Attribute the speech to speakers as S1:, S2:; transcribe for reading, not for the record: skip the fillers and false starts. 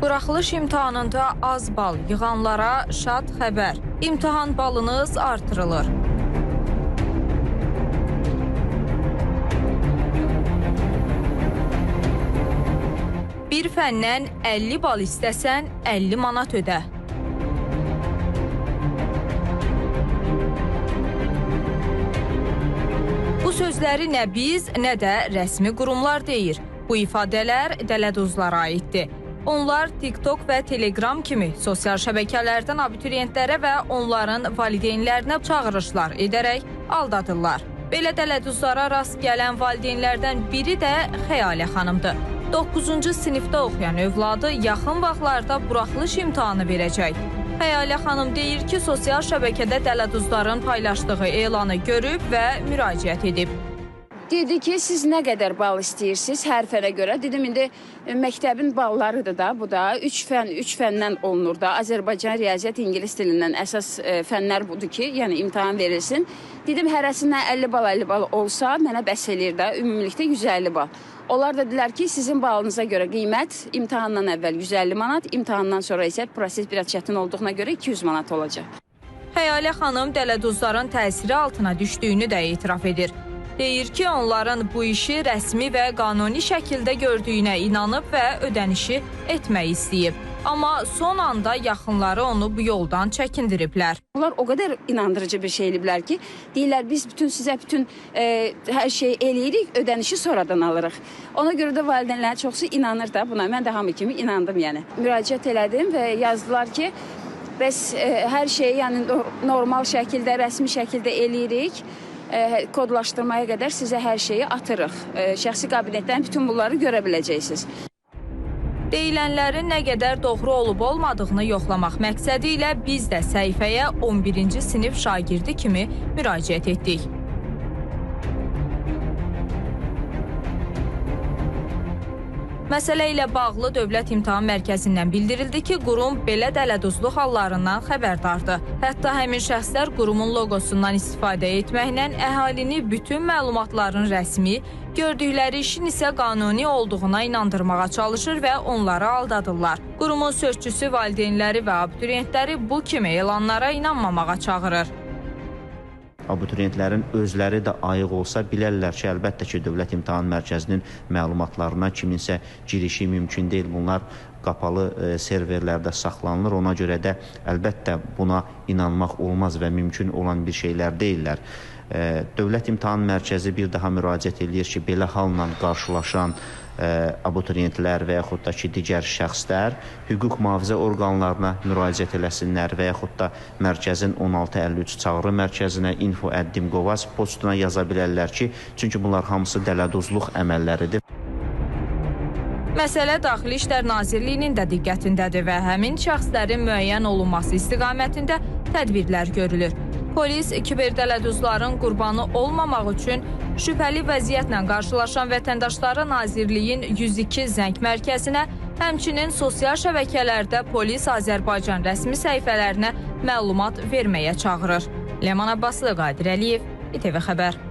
S1: Buraxılış imtahanında az bal yığanlara şad xəbər. İmtahan balınız artırılır. Bir fəndən 50 bal istəsən, 50 manat ödə. Bu sözləri nə biz, nə də rəsmi qurumlar deyir. Bu ifadələr dələduzlara aiddir. Onlar TikTok və Telegram kimi sosial şəbəkələrdən abituriyentlərə və onların valideynlərinə çağırışlar edərək aldadırlar. Belə dələduzlara rast gələn valideynlərdən biri də Xəyalə xanımdır. 9-cu sinifdə oxuyan övladı yaxın vaxtlarda buraxılış imtahanı verəcək. Xəyalə xanım deyir ki, sosial şəbəkədə dələduzların paylaşdığı elanı görüb və müraciət edib.
S2: Dedi ki, siz nə qədər bal istəyirsiniz hər fənə görə? Dedim, indi məktəbin ballarıdır da, bu da. 3 fən, 3 fəndən olunur da. Azərbaycan, riyaziyyat, ingilis dilindən əsas fənlər budur ki, yəni imtahan verilsin. Dedim, hərəsindən 50 bal, 50 bal olsa mənə bəs eləyir də, ümumilikdə 150 bal. Onlar da dedilər ki, sizin balınıza görə qiymət imtahandan əvvəl 150 manat, imtahandan sonra isə proses biraz çətin olduğuna görə 200 manat olacaq.
S1: Xəyalə xanım dələduzların təsiri altına düşdüyünü də etiraf edir. Deyir ki, onların bu işi rəsmi və qanuni şəkildə gördüyünə inanıb və ödənişi etmək istəyib. Amma son anda yaxınları onu bu yoldan çəkindiriblər.
S2: Onlar o qədər inandırıcı bir şey eləyiblər ki, deyirlər biz bütün sizə bütün hər şeyi eləyirik, ödənişi sonradan alırıq. Ona görə də valideynlərin çoxsu inanır da buna. Mən də hamı kimi inandım yəni. Müraciət elədim və yazdılar ki, bəs hər şeyi yəni normal şəkildə, rəsmi şəkildə eləyirik. Kodlaşdırmaya qədər sizə hər şeyi atırıq. Şəxsi kabinetdən bütün bunları görə biləcəksiniz.
S1: Deyilənlərin nə qədər doğru olub olmadığını yoxlamaq məqsədi ilə biz də səhifəyə 11-ci sinif şagirdi kimi müraciət etdik. Məsələ ilə bağlı Dövlət İmtahan Mərkəzindən bildirildi ki, qurum belə dələduzluq hallarından xəbərdardır. Hətta həmin şəxslər qurumun loqosundan istifadə etməklə əhalini bütün məlumatların rəsmi, gördükləri işin isə qanuni olduğuna inandırmağa çalışır və onları aldadırlar. Qurumun sözçüsü valideynləri və abituriyentləri bu kimi elanlara inanmamağa çağırır.
S3: Abituriyentlərin özləri də ayıq olsa bilərlər ki, əlbəttə ki, Dövlət İmtahan Mərkəzinin məlumatlarına kiminsə girişi mümkün deyil. Bunlar qapalı serverlərdə saxlanılır. Ona görə də əlbəttə buna inanmaq olmaz və mümkün olan bir şeylər deyillər. Dövlət İmtahan Mərkəzi bir daha müraciət eləyir ki, belə halla qarşılaşan abituriyentlər və yaxud da ki, digər şəxslər hüquq mühafizə orqanlarına müraciət eləsinlər və yaxud da mərkəzin 1653 çağrı mərkəzinə info@dimqovaz postuna yaza bilərlər ki, çünki bunlar hamısı dələduzluq əməlləridir.
S1: Məsələ Daxili İşlər Nazirliyinin də diqqətindədir və həmin şəxslərin müəyyən olunması istiqamətində tədbirlər görülür. Polis kiberdələduzların qurbanı olmamaq üçün şübhəli vəziyyətlə qarşılaşan vətəndaşları Nazirliyin 102 zəng mərkəzinə, həmçinin sosial şəbəkələrdə Polis Azərbaycan rəsmi səhifələrinə məlumat verməyə çağırır. Ləman Abbaslı, Qadir Əliyev, İTV Xəbər.